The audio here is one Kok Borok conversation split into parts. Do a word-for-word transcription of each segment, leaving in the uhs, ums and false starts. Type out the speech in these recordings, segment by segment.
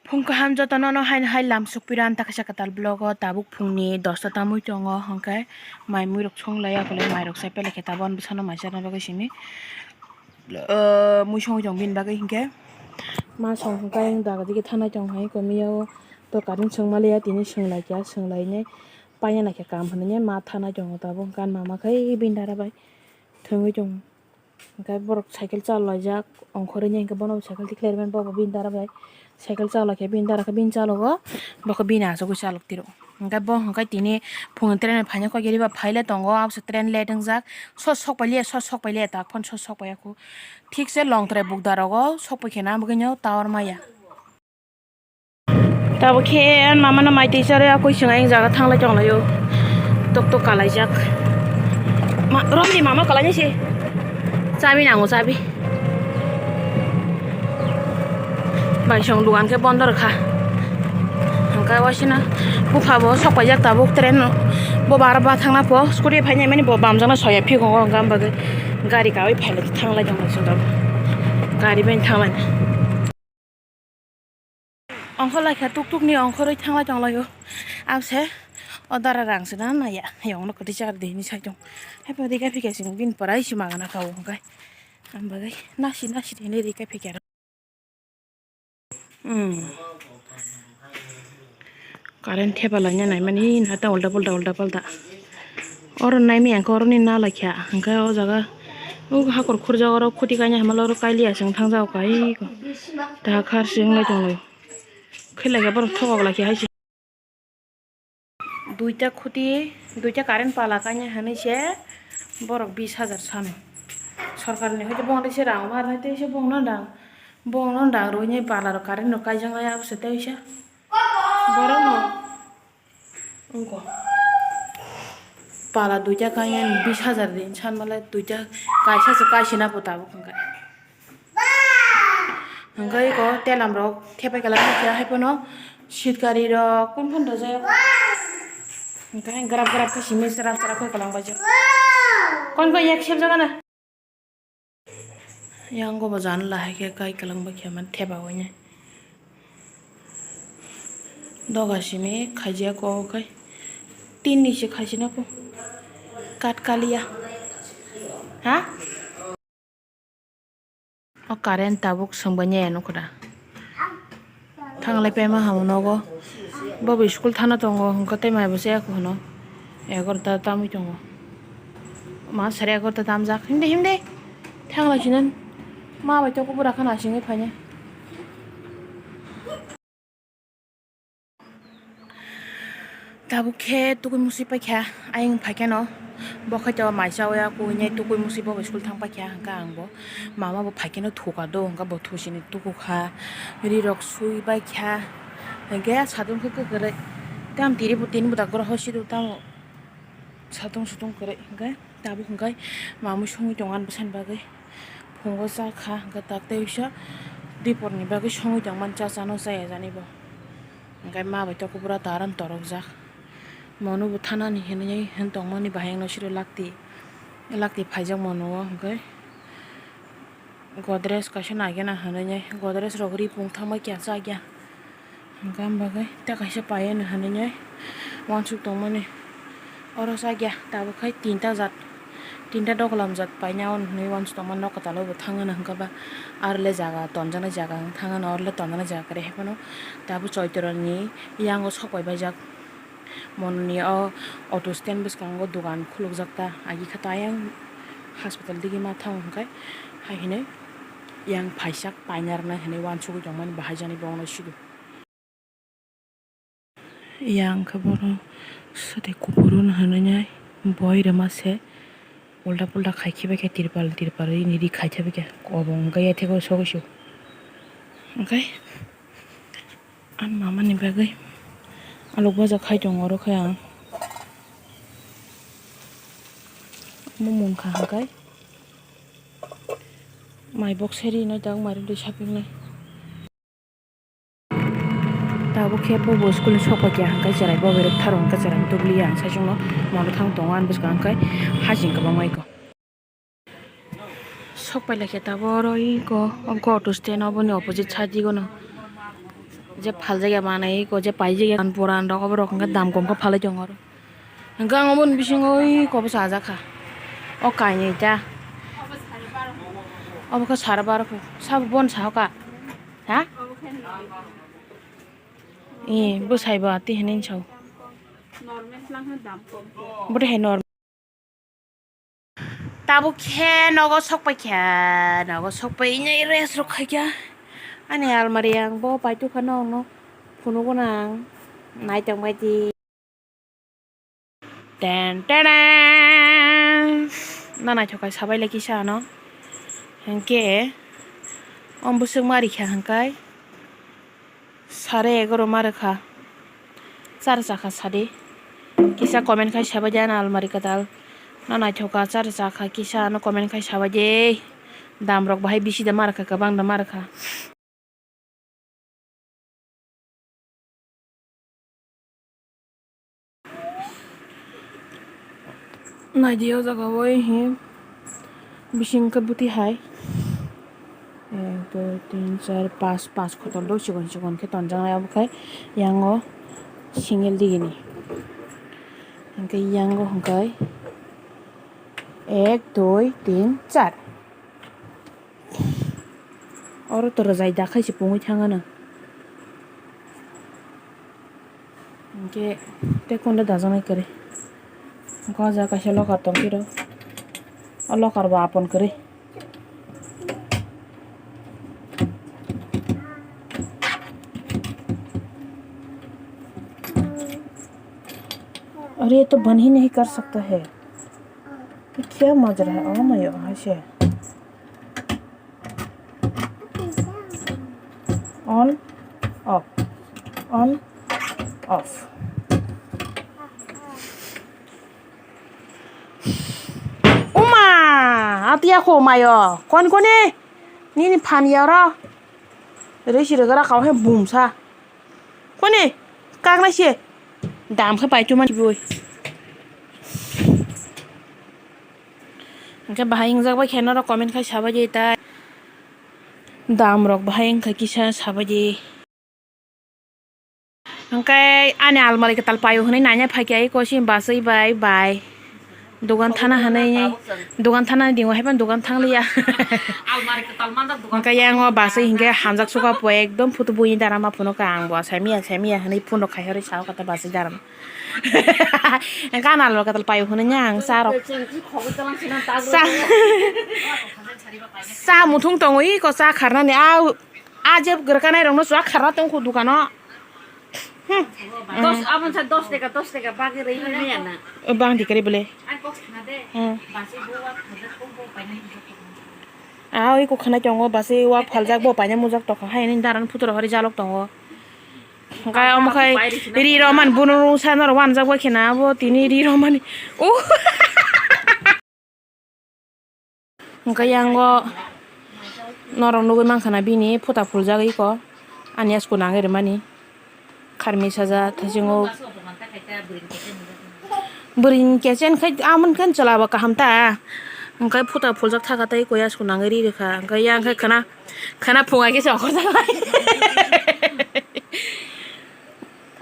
Phung kaham jotono no haino hai lam sukpirw ang ta kaisa kwtal vlog o. Tabuk phungni dosta tamwi tongo, hwnkhe mai mui rok song lai ya, akolai mai rok sai pele khe tabuk ani bwsano mai charwna bagwi simi. Mui songwi tong bini bagwi hinkhe ma song hwnkhe ayang daga digi thanai tong hai komiyao to current swng maliya, tini swng lai kha, swng lai nai paina naikhe kam hwnwi ma thanai tongo tabuk hwnkhe ani mama khai bini dara bai thwngwi tongo. Hwnkhe borok cycle chalaijak ongkhorwi, hwnkhe bono cycle tikhlai rwmani, bobo bini dara bai cycle chalai khe bini dara khe bini chalogo, bo khe bini achugwi chalok tiro. Hwnkhe bo hwnkhe tini phungni train bai phaina kok yari ba phaile tongo, abose train late wngjak, sos sok pailiya, sos sok pailiya, tak phano sos sok paiya khu. Thik se Longtrai bukda rogo sok pai khe na bagwino tower maya. Tabuk khe ani mama no mai twi charwi akoi chwng ayang jaga thanglai tonglaio. Tok tok kalaijak. Ma, romni mama kalainai se. Chabi nango, chabi. Bai song dugan khe bondo rwkha. Hwnkhe waisino bupha bo sok paijak tabuk train no. Bo bara ba thangna pho scooty phainai mani bo bamjakna soya phikongo hwnkhe am bagwi gari kawi phailai thanglai tonglaisong tabuk. Gari bai thanglai. Ongkhor lai kha tuk tuk ni ongkhorwi thanglai tonglaio. Abose o dara rang se na naiya. Yong no kwtwi char de hinwi sai tong. Hai pore khe phikha sing bini pora isi magana kha o hwnkhe. Ang bagwi nasi nasi de hinwi rikha phikha. Hmm. Current thepa laina naimani na ta ulta pulta ulta palta. Oro naimi ang khe oroni na laikha, hwnkhe o jaga o hakhor khurjak oro khuti kaina hamala oro kailiya chwng thangjak o kai ko. Ta khar se wnglai tonglaio. Khe laikha borok thokok laikha hai se. Duita khuti, duita current pala kaina hinwi se borok bis hajar sano. Sorkarni hoite bongni se rang ma rwna tei se bongno dang, bongno dang rwini pala rok current rok kaijaknai abose tei se borokno. Wngkha. Pala duita kanya bis hajar din sanmale duita kaisa se kaisina bo tabuk hwnkhe. Hwnkhe eko telam rok thepai kwlangma khe hai phano seat gari rok kun kun rwjak. Hwnkhe grab grab khe simi chwrak chwrak khe kwlangbaijak. Kon kon yak sebjak na. Yang go bo jana lahai khe kai kwlangba khe man theba hwnwi. Doga simi khaijak o khai tin ni se khaisina ko kat kaliya. Ha? O current tabuk swngbai nai ano kora. Thanglai paima hamono go. Bo bo school thana tongo hwnkhe tei mai bo chaya kho hwno. Egarota tamwi tongo. Ma sare egarota tamjak. Himde himde. Thanglai sinan. Ma bai toko bwra khana singwi phaina. Tabuk khe tukui musi paikha, ayang phaikhe no, bo khe to mai chawi ya, kuinai tukui musi bo school thang paikha, hwnkhe ang bo mama bo phaikhe no thuka do, hwnkhe bo thusini tukukha, ri rok sui baikha, hwnkhe satung khe kwrwi, tamo tini bo tini bo da goro hosi do tamo. Satung sutung kwrwi hwnkhe tabuk hwnkhe mamui songwi tongo ani bwsani bagwi. Phungo cha kha hwnkhe tak tei uisa diporni bagwi songwi tongmani cha chano chaya jani bo. Hwnkhe ma bai toko bwra taran torokjak. Mono bo thanani hinwi hwn tongmani bahai wngno siro lakti lakti phaijak mono o hwnkhe. Godrej kaisa nai gana hinwi nai, godrej rok ri pung thangbai kya cha kya. Hwnkhe am bagwi tei kaisa paiya hinwi nai uansuk tongmani. Oro cha kya tabuk khai tinta jat, tinta dokolam jat paina o hinwi uansuk tongmani, nok kwtal o bo thang gana hwnkhe ba aro le jaga tonjaknai jaga wng thang gana, oro le tonjaknai jaga kwrwi hai phano tabuk Choitro ni yango sok pai baijak. Mononi o auto stand bwskango dogan khulukjak ta, agi khe ta ayang hospital digi ma thango hwnkhe, hai hinwi yang phaisa paina rwnai hinwi uansugwi tongmani bahai jani bo ono sido. Yang khe bono swtwi kuphuru no hinwi nai boi rwma se ulta pulta khai khibai khe tirpal tirpal ri ni ri khai thabai khe obo hwnkhe yathego sogwi su hwnkhe. Ani mama ni bagwi alok baja khai tongo oro khe ang. Omo mungkha hwnkhe mai box seri nai tabuk mai rwdi sapiknai. Tabuk khe bobo school ni sok paikha hwnkhe cherai bo berok tharo hwnkhe cherai tubuliya ang saichung no mono thang tongo ani bwskango hwnkhe haching kwbangma eko. Sok pai laikha tabuk oro eko, o auto stand oboni opposite side digono. Je phaljak ya manwi ko je paijak ya puran rok oborok hwnkhe dam kom khe phalwi tongo oro. Hwnkhe ang oboni bisingo ui kobo chajakha. O kainwi ta. Obo khe sara baro kho. Sabo bon sahoka. Ha? Ee, bwsai bo ati hinwi sao. Bote hai normal. Tabuk khe nogo sokpai kha, nogo sokpai nai rest rok khai kha. Ani almari ang bo paitukha nokno phunugo nang nai tongbai di. Ten teren. Na naithok khai sabai le kisa ano. Hwnkhe om bwswk ma rikha hwnkhai. Sare egaroh ma rwkha. Char chakha sadi. Kisa comment khai sabaidi ani almari kwtal. No naithok kha char chakha kisa ano comment khai sabaidi. Dam rok bahai bisi da ma rwkha kwbang da ma rwkha. Naidi o jaga o he bising khe bwtwi hai ek dui tin char panch, panch khotol do chikon chikon khe tonjaknai, obo khe yang o single digini hwnkhe yang o hwnkhe ek dui tin char. Oro to rwjai da khai se pungwi thang ano. Hwnkhe tei konda dajaknai kwrwi. Hwnkhe o jaga kaisa locker tong phiro. O locker bo apon kwrwi. अरे, ये तो बंद ही नहीं कर सकता है। ये क्या मज रहा है? ओ माय, ऐसे। On, off, on, off. Uma, atiya ko mayo, kon koni, nini phan yaro, risi rwgra kau he bumsa, koni, kakna se, dam khe pai chuma chibui. Hwnkhe bahai wngjak bai khe norok comment khai sabaidi tai. Dam rok bahai wngkha kisa sabaidi. Hwnkhe ani almari kwtal paio hwnwi naina phaikha eko sini baswi bai bai. Dogan thana hwnwi, dogan thana ni dingo haiphano dogan thangliya. Hwnkhe yang o baswi hinkhe hamjak suka po ekdom photo buini dara ma phuno ka ang bo asai miya asai miya hwnwi phone rok khai hwnwi sao kata baswi dara. Gana lo katal payo hwnwi nya ang cha rok. Cha, cha muthung tongo iko cha kharnani a, a je gurkanai rokno cha kharna tongkho dukano. Hmm. Dos, abon sa dos teka, dos teka bagwi rwi hwnwi ya na. O bang dikari bole. Ang kok sana de. Hmm. Basi buwa khajak kok bo paina. A oi kok khana tongo basi wa phaljak bo paina mujak tokha hai ni daran phutor hori jalok tongo. Hwnkhe omo khai ri romani bono rungsa norok wanjak bai kheno abo tini ri romani. O. Hwnkhe yango norok nugwi mankha na bini phuta phuljak iko ani yasku nangwi rwmani kharmi saja thasingo. Bwrwini kechen khai amoni khe chwla bo kaham ta. Hwnkhe phuta phuljak thaka tei iko yasku nangwi ri rwkha. Hwnkhe yang khe khwna. Khana phunga khe se okhorjak lai.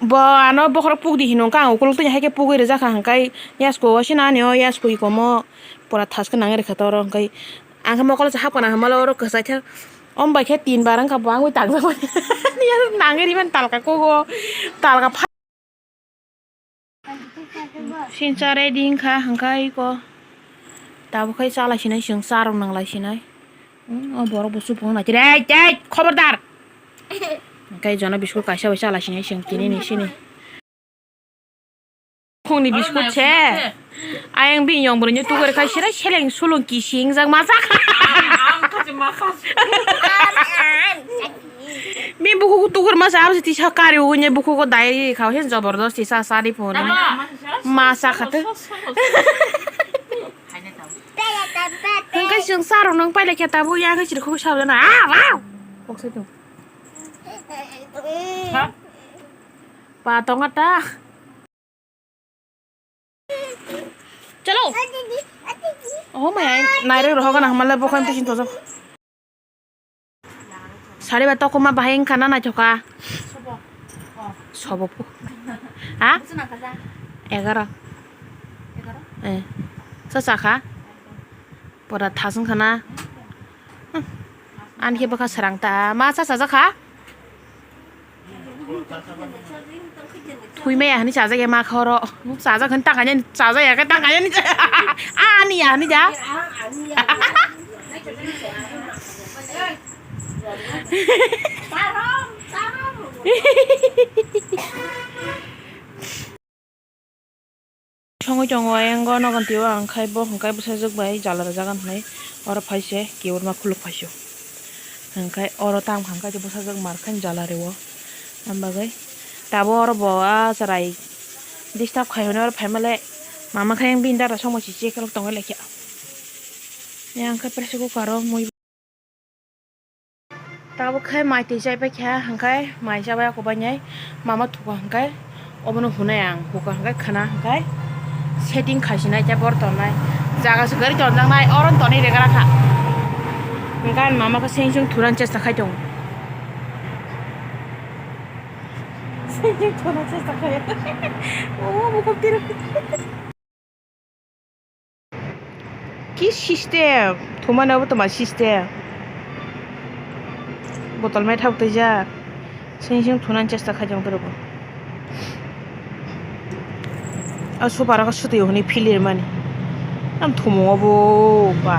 Bo ano bokhorok pukdi hino wngkha ang ukuluk twi hai khe pugwi rwjak kha hwnkhe yasku o sina ani o yasku ikomo pura thaskhe nangwi rwkha toro hwnkhe ang khe mokolo se hapkha nang hwnmale oro kwchai khe om bai khe tin bar wngkha bo ang bai tangjak bai nangwi rimani talka kugo talka pha. Sincha ready wngkha hwnkhe iko tabuk khai chalai sinai chwng charwk nanglai sinai. Hmm, o borok bo chubung nai. Rei, tei, khobordar. Hwnkhe jono biskut kaisa bai chalai sinai chwng tini ni sini. Khungni biskut se. Ayang bini yong bwrwino tukur khai sirai seleng sulung kising jak masa. Bini bukugo tukur masa abo se tisa kari ugunya bukugo dai kha se jabardasti sa sari phone. Masa khate. Hwnkhe chwng charwk nang pailai khe tabuk ya khe chirikhok sabjana. Ah, wow! Kok sai tong. Ha? Pa tonga ta. Chalo. Oh my, nairok rohok na hamala bokhan tisin tojo. Sari ba tokma bahai wngkha na naithoka. Sobo phu. Ha? Bwswk nang kha ja? Egaroh. Egaroh? Eh. Sa chakha? Pora thasung khana. Hmm. Ani khe bwkha srang ta. Ma cha chajakha? Thwi maya hwnwi chajak ya ma kha oro. Chajak hwn tang kanya chajak ya khe tang kanya ni. Ani ya hwnwi ja. Songwi tongo ayang o nogon tio ang khai bo hwnkhai bwsajwk bai jala rijak ang hinwi oro phai se kiborma khuluk phai sio hwnkhai oro tamo hwnkhai bwsajwk mar khai jala rio. Am bagwi tabuk oro bo ah chwrai disturb khai hwnwi oro phaima le mama khai bini dada songma si check rok tongwi laikha. Yang khai pressure cooker o mui. Tabuk khe mai twi chai paikha, hwnkhai mai chabai ako bainai mama thuka hwnkhai obono hunai ang, huka hwnkhai khwna hwnkhai setting khaisinai tei bor tonnai jaga se gari tonjaknai oro tonwi regra kha. Hwnkhai mama khe seng seng thunani chesta khai tongo. Seng seng thunani chesta khai. O bukhuk tiro. Ki system? Thumani obo toma system? Botol mai thap twijak. Seng seng thunani chesta khai jang toro bo. A super o swtwi hwnwi philir mani. Am thumung obo ba.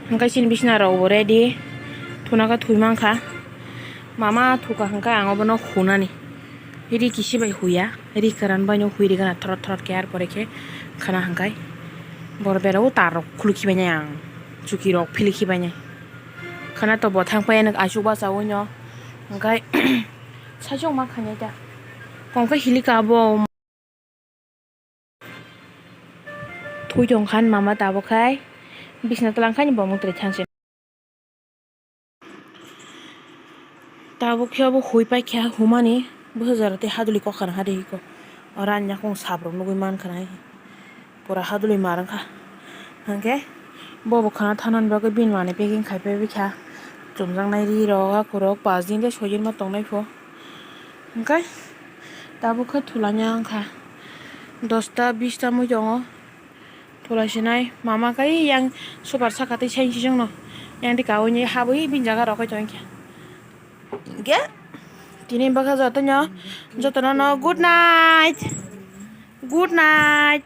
Hwnkhe chini bisna rok bo ready. Thuna khe thwi mankha. Mama thuka hwnkhe ang obono hunani. Ri kisi bai huya. Ri kwran bai no hui rigana thorot thorot khe, ar pore khe khwna hwnkhe bor bera o tar rok khulukhi bainai ang. Chuki rok philikhi bainai. Khwna to bo thang pai aswk bachawi no. Hwnkhe saichung ma khainai ta. Kong khe hilika bo. Thwi tong khan mama tabuk khai bisna twlang khai ni bomung twrwi thanse. Tabuk khe obo hui paikha humani bwsajara tei haduli kokha rang ha de hiko. Oro ani yakung sap rok nugui mankha nai. Pura haduli mar wngkha. Hwnkhe bobo khwna thanani bagwi bini manwi packing khai paibaikha. Chumjaknai ri rok, akhurok, pas din tei soi din ma tongnai pho. Hwnkhe tabuk khe thulanya wngkha. Dosta bista mui tongo. Thulaisinai mama khe yang super saka tei sainsi chwngno. Yang tei kaui ni habwi bini jaga rok khai tongkha. Hwnkhe tini bwkha jotono, jotono no good night. Good night.